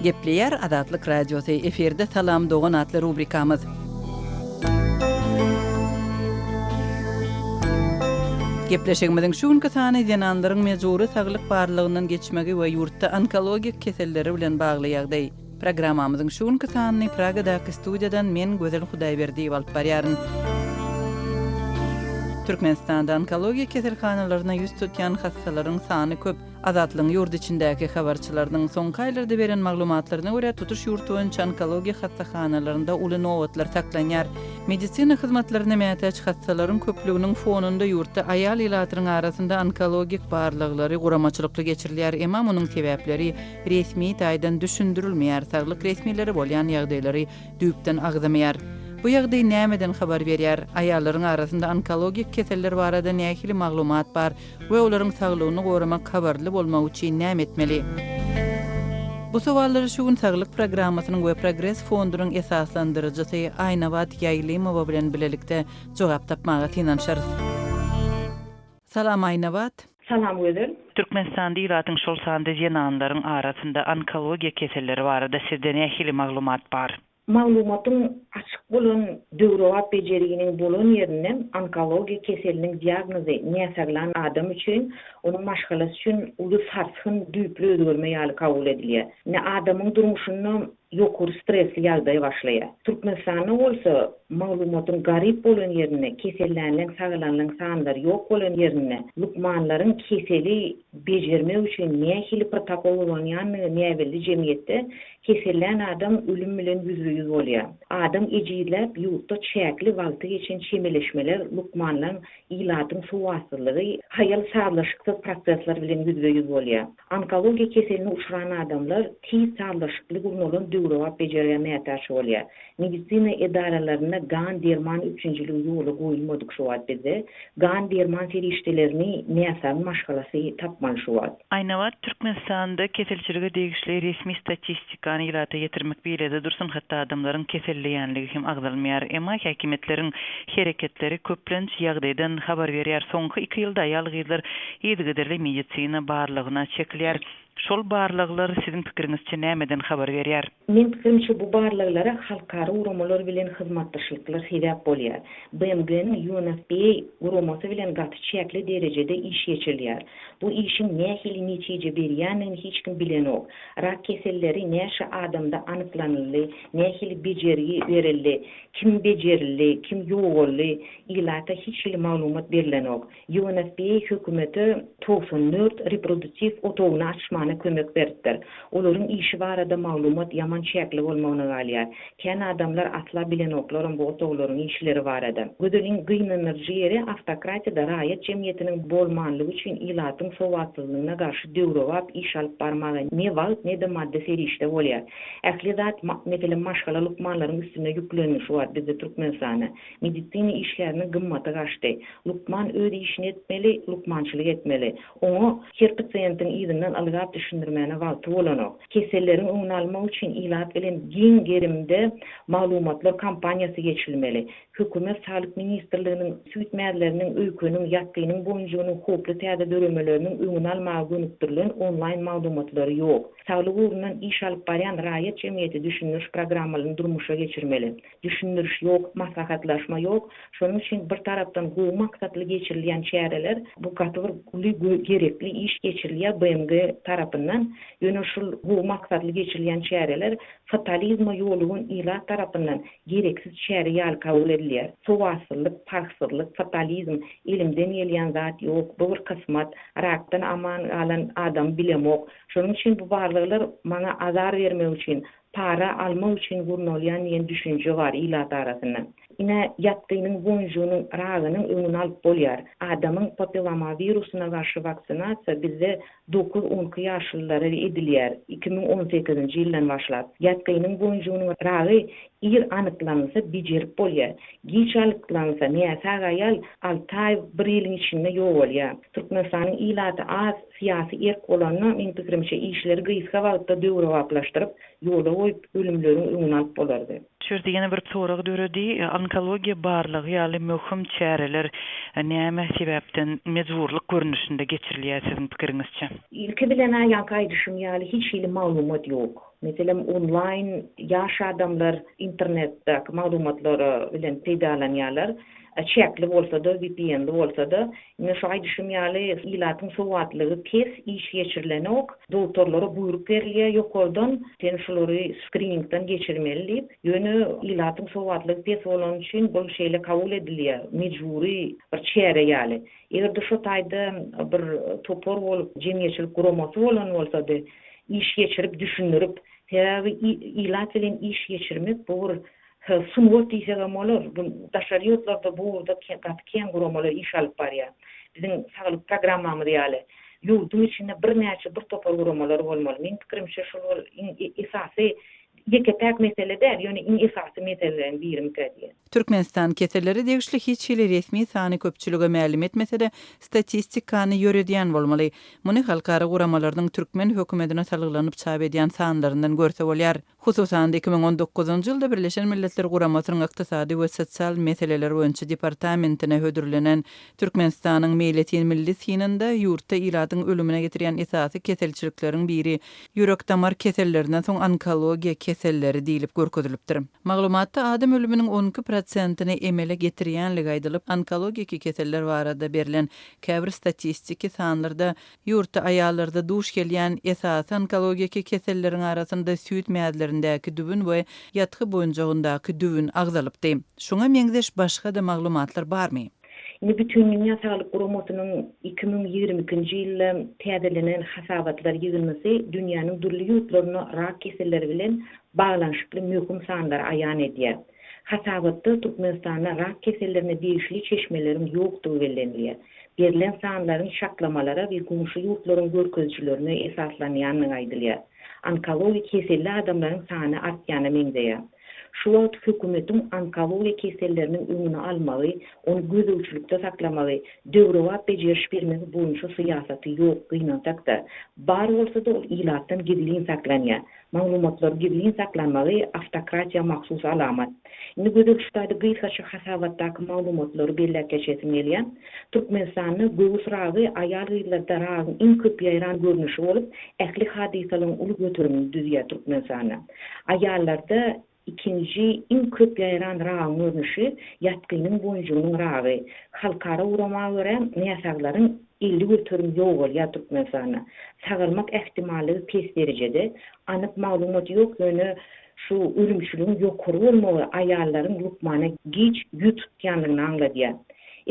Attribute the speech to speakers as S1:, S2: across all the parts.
S1: Gepleýär Azatlyk Radiosy, efirde Salam dogan atly rubrikamyz. Gepleşigimiziň şu günki sany zenanlaryň mejbury saglyk barlagyndan geçmegi we ýurtda onkologik keselleri bilen bagly ýagdaý. Programmamyzyň şu günki sanyny Pragadaky studiýadan men Gözel Hudaýberdiýewa alyp barýaryn. Türkmenistanda onkologiýa keselhanalaryna ýüz tutýan hassalaryň sany köp. Azatlygyň ýurt içindäki habarçylarynyň soňky aýlarda beren maglumatlaryna görä, tutuş ýurt boýunça onkologiýa hassahanalarynda uly nobatlar saklanýar. Medisina hyzmatlaryna mätäç hassalaryň köplüginiň fonunda ýurtda aýal ilatynyň arasynda onkologik barlaglary guramaçylykly geçirilýär, emma munuň sebäpleri resmi taýdan düşündirilmeýär, saglyk resmileri bolýan ýagdaýlary düýpden agzamaýar. Bu ýagdaý nämeden habar berýär? Aýallaryň arasynda onkologik keseller barada nähili maglumat bar we olaryň saglygyny goramak habarly bolmak üçin näme etmeli? Bu sowallara şu gün Saglyk programmasynyň we Progres fondunyň esaslandyryjysy Aýnabat Ýaýlymowa bilen bilelikde jogap tapmaga synanyşarys. Salam Aýnabat!
S2: Salam Gözel!
S1: Türkmenistanda ilatyň şol sanda zenanlaryň arasynda onkologiýa keselleri barada sizde nähili maglumat bar?
S2: Maglumatyň açyk bolan döwrebap bejerginiň bolan ýerinde onkologiýa keseliniň diagnozy näsaglan adam üçin, onuň maşgalasy üçin uly sarsgyn, düýpli özgerme ýaly kabul edilýär. Ine, adamyň durmuşynda ýokary stresli ýagdaý başlaýar. Türkmenistanda bolsa maglumatyň garyp bolan ýerinde, kesellänleň, sagalanlaň sanlary ýok bolan ýerinde, lukmanlaryň keseli bejermek üçin nähili protokol ulanýandygy näbelli jemgyýetde Kesellän adam ölüm bilen ýüzbe-ýüz bolýar. Adam ejizläp, ýurtda çäkli wagty geçen çemeleşmeler, lukmanlaň, ilatyň sowatsyzlygy, haýal sazlaşyksyz prosesler bilen ýüzbe-ýüz bolýar. Onkologiýa keseline uçran adamlar tiz sazlaşykly gurnalan döwrebap bejergä mätäç bolýar. Medisina edaralarynda gan derman üpjünçiligi ýola goýulmadyk şu wagt bizde. Gan derman serişdelerini näsagyň maşgalasy tapmaly şu wagt.
S1: Aýnabat, Türkmenistanda keselçilige degişli resmi statistikany ilata ýetirmek beýlede dursun, hatda adamlaryň keselleýänligi hem agzalmaýar. Emma häkimiýetleriň hereketleri köplenç ýagdaýdan habar berýär. Soňky iki ýylda aýal-gyzlar yzygiderli medisina barlagyna çekilýär. Şol barlaglar siziň pikiriňizçe nämeden habar berýär?
S2: Meň pikirimçe bu barlaglara halkara guramalar bilen hyzmatdaşlyklar sebäp bolýar. BMG-niň UNFPA guramasy bilen gaty çäkli derejede iş geçirilýär. Bu işiň nähili netije berýändigini hiç kim bilenok. Rak keselleri näçe adamda anyklanyldy, nähili bejergi berildi, kim bejerildi, kim ýogaldy, ilata hiç hili maglumat berlenok. UNFPA hökümete 94 reproduktiw otagyny açmana kömek beripdir. Olaryň işi barada maglumat ýaman çäkli bolmagyna galýar. Kän adamlar asla bilenoklaram bu otaglaryň işleri barada. Gözeliň gynandyryjy ýeri awtokratiýada raýat jemgyýetiniň bolmanlygy üçin ilatyň sowatsyzlygyna garşy döwrebap iş alyp barmaga ne wagt ne-de maddy serişde bolýar. Ähli zat meselem maşgala lukmanlaryň üstüne ýüklendi şu wagt bizde Türkmenistanda. Medisina işgäriniň gymmaty gaçdy. Lukman öz işini etmeli, lukmançylyk etmeli. Oňa her pasiýentiň yzyndan ylgap düşündirmäne wagty bolanok. Keselleriň öňüni almak üçin ilat bilen giň gerimde maglumatlar kampaniýasy geçirilmeli. Hökümet Saglyk ministrliginiň süýt mäzleriniň, öýkeniň, ýatgynyň boýunjygynyň howply täze döremeleriniň öňüni almaga gönükdirilen onlaýn maglumatlary ýok. Saglyk ugrundan iş alyp barýan raýat jemgyýeti düşündiriş programmalaryny durmuşa geçirmeli. Düşündiriş ýok, maslahatlaşma ýok. Şonuň üçin bir tarapdan gowy maksatly geçirilýän çäreler, bu gaty bir uly gerekli iş geçirilýär BMG tarapyndan. Ýöne şul gowy maksatly geçirilýän çäreler fatalizme ýolugan ilat tarapyndan gereksiz çäre ýaly kabul edilýär. Sowatsyzlyk, parhsyzlyk, fatalizm, elimden gelýän zat ýok, bu bir kysmat, rakdan aman galan adamy bilemok. Şonuň üçin bu barlaglar maňa azar bermek üçin, para almak üçin gurnalýan diýen düşünje bar ilat arasynda. Ine, ýatgynyň boýunjygynyň ragynyň öňüni alyp bolýar. Adamyň papillomawirusyna garşy waksinasiýa bizde dokuz-on iki ýaşlylara edilýär, 2018-nji ýyldan başlap. Ýatgynyň boýunjygynyň ragy ir anyklanylsa bejerip bolýar. Giç anyklanylsa, näsag aýal alty aý, bir ýylyň içinde ýogalýar. Türkmenistanyň ilaty az, Syýasy erk bolanda, meň pikirimçe, işleri gysga wagtda döwrebaplaşdyryp, ýola goýup, ölümleriň öňüni alyp bolardy.
S1: Şu ýerde ýene bir sorag döredi, onkologiýa barlagy ýaly möhüm çäreler näme sebäpden mejburlyk görnüşinde geçirilýär siziň pikiriňizçe?
S2: Ilki bilen-ä ýaňky aýdyşym ýaly hiç hili maglumat ýok. Meselem, onlaýn ýaş adamlar internetdäki maglumatlar bilen peýdalanýarlar. Çäkli bolsa-da, VPN-li bolsa-da. Ine, şu aýdyşym ýaly, ilatyň sowatlygy pes, iş geçirilenok. Dogtorlara buýruk berilýär ýokardan, sen şulary skriningden geçirmeli diýip. Ýöne ilatyň sowatlygy pes bolany üçin bul şeýle kabul edilýär, mejbury bir çäre ýaly. Eger-de şo taýda bir topar bolup, jemgyýetçilik guramasy bolan bolsady, iş geçirip, düşündirip, sebäbi ilat bilen iş geçirmek bu bir sungat diýsegem bolar. Bu daşary ýurtlarda bu ugurda gaty kän guramalar iş alyp barýar. Biziň saglyk programmamyz ýaly, ýurduň içinde birnäçe bir topar guramalar bolmaly. Meň pikirimçe, şol bir iň esasy Ýeke-täk mesele däl, ýöne iň esasy meseleleriň birimikä diýen.
S1: Türkmenistan kesellere degişli hiç hili resmi sany köpçülige mälim etmese-de, statistikany ýöredýän bolmaly. Muny halkara guramalarynyň türkmen hökümetine salgylanyp çap edýän sanlaryndan görse bolýar. Hususan-da, 2019-njy ýylda Birleşen Milletler Guramasynyň Ykdysady we sosial meseleler boýunça departamentine hödürlenen Türkmenistanyň meýletin milli synynda ýurtda ilatyň ölümine getirýän esasy keselçilikleriň biri ýürek-damar kesellerinden soň onkologiýa keselleri diýlip görkezilipdir. Maglumatda adam ölüminiň 12 prosentini emele getirýänligi aýdylyp, onkologiki keseller barada berlen käbir statistiki sanlarda ýurtda aýallarda duş gelýän esasy onkologiki keselleriň arasynda süýt mäzlerindäki düwün we ýatgy boýunjagyndaky düwün agzalypdy. Şuňa meňzeş başga-da maglumatlar barmy?
S2: Indi Bütindünýä Saglyk Guramasynyň 2022-nji ýylda täzelenen hasabatlar ýygyndysy dünýäniň dürli ýurtlarynda rak keselleri bilen baglanyşykly möhüm sanlary aýan edýär. Hasabatda Türkmenistanda rak kesellerine degişli çeşmeleriň ýokdugy bellenilýär. Berlen sanlaryň çaklamalara we goňşy ýurtlaryň görkezijilerine esaslanýandygy aýdylýar. Onkologik keselli adamlaryň sany artýana meňzeýär. Şu wagt hökümetiň onkologiýa keselleriniň öňüni almagy, ony gözegçilikde saklamagy, döwrebap bejeriş bermegi boýunça syýasaty ýok, gynansak-da. Bar bolsa-da ol ilatdan gizlin saklanýar. Maglumatlary gizlin saklanmagy awtokratiýa mahsus alamat. Indi Gözel şu taýda gysgaça hasabatdaky maglumatlary belläp geçesim gelýär. Türkmenistanda göwüs ragy aýal-gyzlarda ragyň iň köp ýaýran görnüşi bolup, ähli hadysalaryň uly göterimini düzýär Türkmenistanda. Aýallarda ikinji iň köp ýaýran ragyň görnüşi ýatgynyň boýunjygynyň ragy. Halkara gurama görä, näsaglaryň 50% ýogalýar Türkmenistanda. Sagalmak ähtimallygy pes derejede. Anyk maglumat ýok, ýöne şu ölümçiligiň ýokary bolmagy aýallaryň lukmana giç ýüz tutýandygyny aňladýar.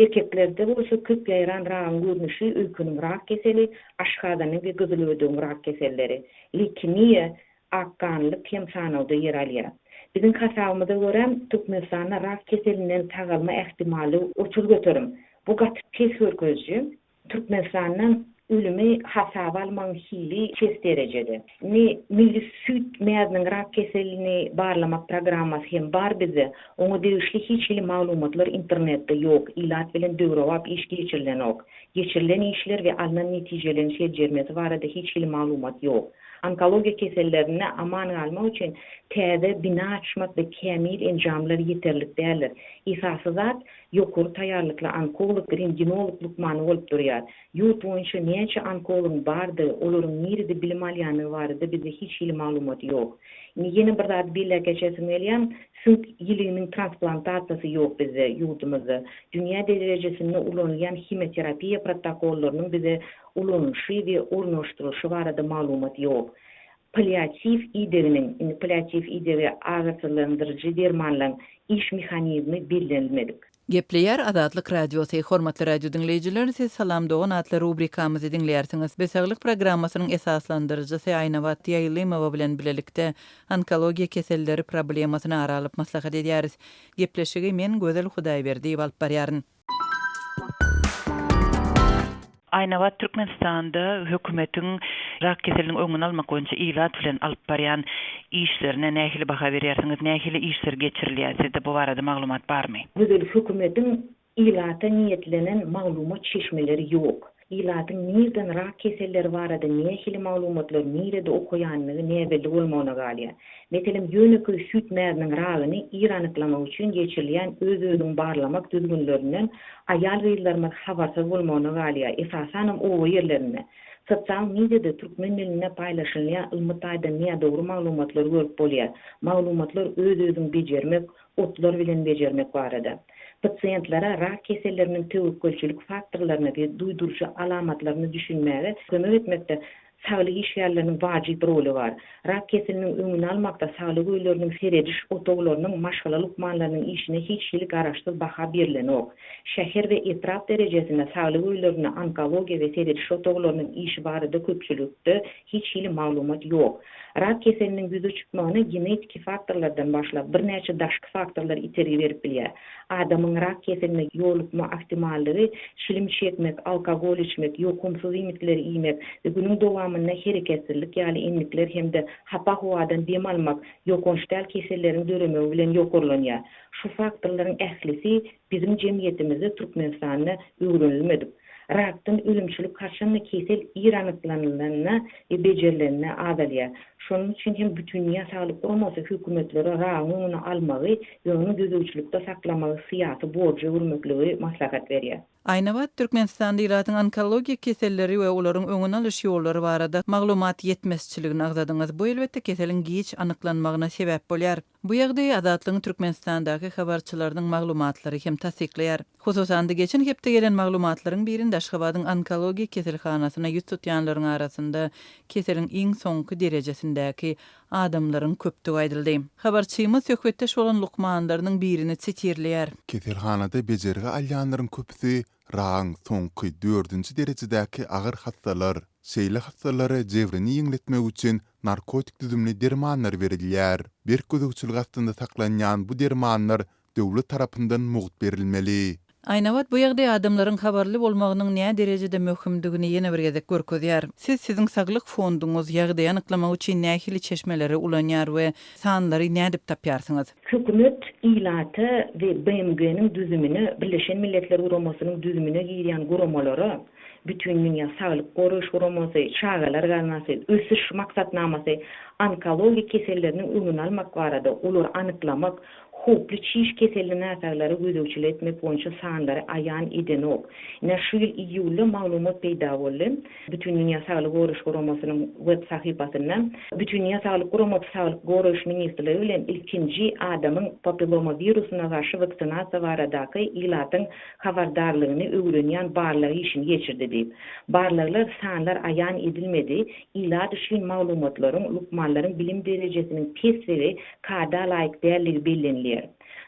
S2: Erkeklerde bolsa köp ýaýran ragyň görnüşi öýkeniň rak keseli, aşgazanyň we gyzylödegiň rak keselleri, leýkemiýa, Ak ganlylyk hem sanawda ýer alýar. Biziň hasabymyza görä, Türkmenistanda rak keselinden sagalma ähtimallygy 30%. Bu gaty pes görkeziji. Türkmenistanda ölümi hasaba almagyň hili pes derejede. Indi milli süýt mäziniň rak keselini barlamak programmasy hem bar bizde. Oňa degişli hiç hili maglumatlar internetde ýok, ilat bilen döwrebap iş geçirilenok. Geçirilen işler we alnan netijeleriň seljermesi barada hiç hili maglumat ýok. Onkologiýa kesellerinde aman galmak üçin täze bina açmak we kämil enjamlar ýeterlik däldir. Esasy zat, ýokary taýýarlykly onkolog, rentgenolog lukmany bolup durýar. Ýurt boýunça näçe onkologyň bardygy, olaryň nirede bilim alýandygy barada bizde hiç hili maglumat ýok. Indi ýene bir zady belläp geçesim gelýär, süňk ýiliginiň transplantasiýasy ýok bizde, ýurdumyzda. Dünýä derejesinde ulanylýan himioterapiýa protokollarynyň bize ulanylyşy we ornaşdyrylyşy barada maglumat ýok. Palliatiw ideginiň, indi palliatiw idegi agyrsyzlandyryjy dermanlaryň iş mehanizmi bellenilmedik.
S1: Gepleýär Azatlyk Radiosy, Hormatly radio diňleýjiler, siz Salam dogan atly rubrikamyzy diňleýärsiňiz. Biz Saglyk programmasynyň esaslandyryjysy Aýnabat Ýaýlymowa bilen bilelikde onkologiýa keselleri problemasyny ara alyp maslahat edýäris. Gepleşigi men Gözel Hudaýberdiýewa alyp barýaryn. Aýnabat Türkmenistanda hökümetiň rak keseliniň öňüni almak boýunça ilat bilen alyp barýan işlerine nähili baha berýärsiňiz? Nähili işler geçirilýär? Sizde bu barada maglumat barmy?
S2: Gözel hökümetiň ilata niýetlenen maglumat çeşmeleri ýok. Ilatyň nirden rak keselleri barada nähili maglumatlary nirede okaýanlygy näbelli bolmagyna galýar. Meselem, ýönekeý süýt mäziniň ragyny ir anyklamak üçin geçirilýän öz-özüňi barlamak düzgünlerinden aýal-gyzlarymyz habarsyz bolmagyna galýar, esasanam oba ýerlerinde. Sosial mediada türkmen dilinde paýlaşylýan ylmy taýdan nädogry maglumatlary görüp bolýar. Maglumatlar öz-özüňi bejermek, otlar bilen bejermek barada. Pasiýentlere rak keselleriniň töwekgelçilik faktorlaryna we duýduryjy alamatlaryna düşünmäge kömek etmekde saglyk işgärleriniň wajyp roly bar. Rak keseliniň öňüni almakda saglyk öýleriniň serediş otaglarynyň maşgala lukmanlarynyň işine hiç hili garaşsyz baha berlenok. Şäher we etrap derejesinde saglyk öýlerinde onkologiýa we serediş otaglarynyň işi barada köpçülikde hiç hili maglumat ýok. Rak keseliniň ýüze çykmagyna genetiki faktorlardan başlap, birnäçe daşky faktorlar itergi berip bilýär. Adamyň rak keseline ýolukma ahtimallygy çilim çekmek, alkogol içmek, ýokumsyz iýmitleri iýmek we günüň dowamynda hereketsizlik ýaly endikler hem-de hapa howadan dem almak ýokanç däl keselleriň döremegi bilen ýokarlanýar. Şu faktorlaryň ählisi biziň jemgyýetimizde Türkmenistanda öwrenilmedik. Rakdan ölümçilik haçanda kesel ir anyklanylanda we bejerilende azalýar. Şonuň üçin hem Bütindünýä Saglyk Guramasy hökümetlere ragyň öňüni almagy we ony gözegçilikde saklamagy syýasy borja öwürmekligi maslahat berýär.
S1: Aýnabat, Türkmenistanda ilatyň onkologiýa keselleri we olaryň öňüni alyş ýollary barada maglumat ýetmezçiligini agzadyňyz. Bu, elbetde, keseliň giç anyklanmagyna sebäp bolýar. Bu ýagdaýy Azatlygyň Türkmenistandaky habarçylarynyň maglumatlary hem tassyklaýar. Hususan-da, geçen hepde gelen maglumatlaryň birinde Aşgabadyň onkologiýa keselhanasyna ýüz tutýanlaryň arasynda keseliň iň soňky derejesindäki adamlaryň köpdügi aýdyldy. Habarçymyz söhbetdeş bolan lukmanlarynyň birini sitirleýär.
S3: Keselhanada bejergi alýanlaryň köpüsi ragyň soňky dördünji derejedäki agyr hassalar. Şeýle hassalara jebrini ýeňletmek üçin narkotik düzümli dermanlar berilýär. Berk gözegçilik astynda saklanýan bu dermanlar döwlet tarapyndan mugt berilmeli.
S1: Aýnabat bu ýagdaý adamlaryň habarly bolmagynyň näderejede möhümdigini ýene bir gezek görkezýär. Siz, siziň saglyk fonduňyz ýagdaýy anyklamak üçin nähili çeşmeleri ulanýar we sanlary nädip tapýarsyňyz?
S2: Hökümet ilata we BMG-niň düzümine, Birleşen Milletler Guramasynyň düzümine girýän guramalara, Bütindünýä Saglyk Goraýyş Guramasy, Çagalar gaznasy, Ösüş maksatnamasy onkologik keselleriniň öňüni almak barada, olary anyklamak, howply çiş keselli näsaglara gözegçilik etmek boýunça sanlary aýan edenok. Ine, şu ýyl iýulda maglumat peýda boldy. Bütindünýä Saglygy Goraýyş Guramasynyň web sahypasynda Bütindünýä Saglyk Guramasy Saglyk Goraýyş ministrligi bilen ilkinji adamyň papilloma wirusyna garşy waksinasiýa baradaky ilatyň habardarlygyny öwrenýän barlag işini geçirdi diýip. Barlaglar, sanlar aýan edilmedi, ilat üçin maglumatlaryň, lukmanlaryň bilim derejesiniň pesligi, kada laýyk dälligi bellenilýär.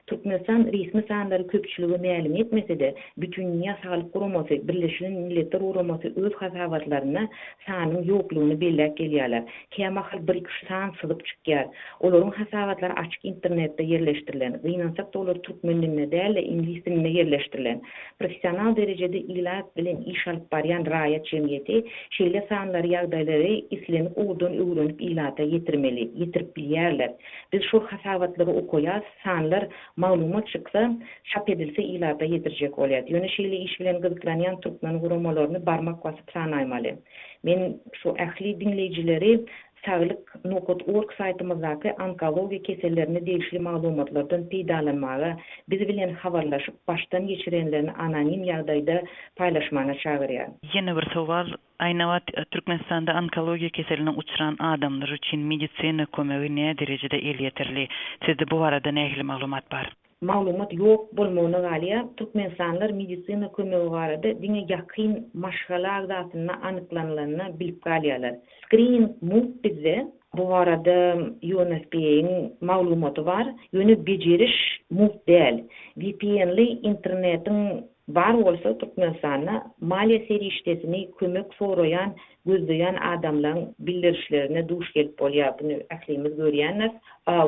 S2: Türkmenistan resmi sanlary köpçülige mälim etmese-de, Bütindünýä Saglyk Guramasy, Birleşilen Milletler Guramasy öz hasabatlarynda sanyň ýoklugyny belläp gelýärler. Kämahal bir-iki san syzyp çykýar. Olaryň hasabatlary açyk internetde ýerleşdirilen. Gynansak-da olar türkmen dilinde däl-de, iňlis dilinde ýerleşdirilen. Professional derejede ilat bilen iş alyp barýan raýat jemgyýeti şeýle sanlary, ýagdaýlary islendik ugurdan öwrenip ilata ýetirmeli. Ýetirip bilýärler. Biz şol hasabatlary okaýas, sanlar, maglumat çyksa, çap edilse ilata ýetirjek bolýas. Ýöne şeýle iş bilen gyzyklanýan türkmen guramalaryny barmak basyp sanaýmaly. Men şu ähli diňleýjileri Saglyk nokat org saýtymyzdaky onkologiýa kesellerine degişli maglumatlardan peýdalanmaga, biz bilen habarlaşyp, başdan geçirenlerini anonim ýagdaýda paýlaşmana çagyrýan.
S1: Ýene bir sowal, Aýnabat, Türkmenistanda onkologiýa keseline uçran adamlar üçin medisina kömegi näderejede elýeterli? Sizde bu barada nähili maglumat bar?
S2: Maglumat ýok bolmagyna galýar. Türkmenistanlylar medisina kömegi barada diňe ýakyn maşgala agzasynda anyklanylanda bilip galýarlar. Skrining mugt bizde. Bu barada UNFPA-yň maglumaty bar. Ýöne bejeriş mugt däl. VPN-li internetiň bar bolsa Türkmenistanda maliýe serişdesini kömek soraýan gözleýän adamlaň bildirişlerine duş gelip bolýar, buny ählimiz görýändiris.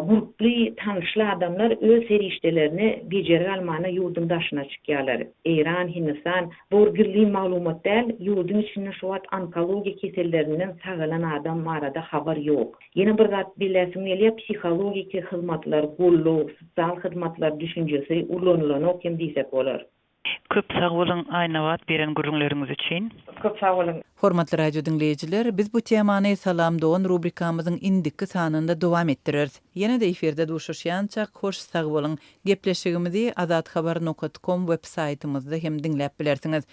S2: Gurply, tanyşly adamlar öz serişdelerini bejergi almana ýurduň daşyna çykýarlar. Eýran, Hindistan, bu bir gizlin maglumat däl, ýurduň içinde şu wagt onkologiýa kesellerinden sagalan adam barada habar ýok. Ýene bir zat belläsim gelýär, psihologiki hyzmatlar, goldaw, sosial hyzmatlar düşünjesi ulanylanok hem diýsek bolar.
S1: Köp sag boluň Aýnabat beren gürrüňleriňiz üçin.
S2: Köp sag boluň.
S1: Hormatly radio diňleýjiler, biz bu temany Salam dogan rubrikamyzyň indiki sanynda dowam etdireris. Ýene-de efirde duşuşýançak, hoş sag boluň! Gepleşigimizi azathabar nokat kom web saýtymyzda hem diňläp bilersiňiz.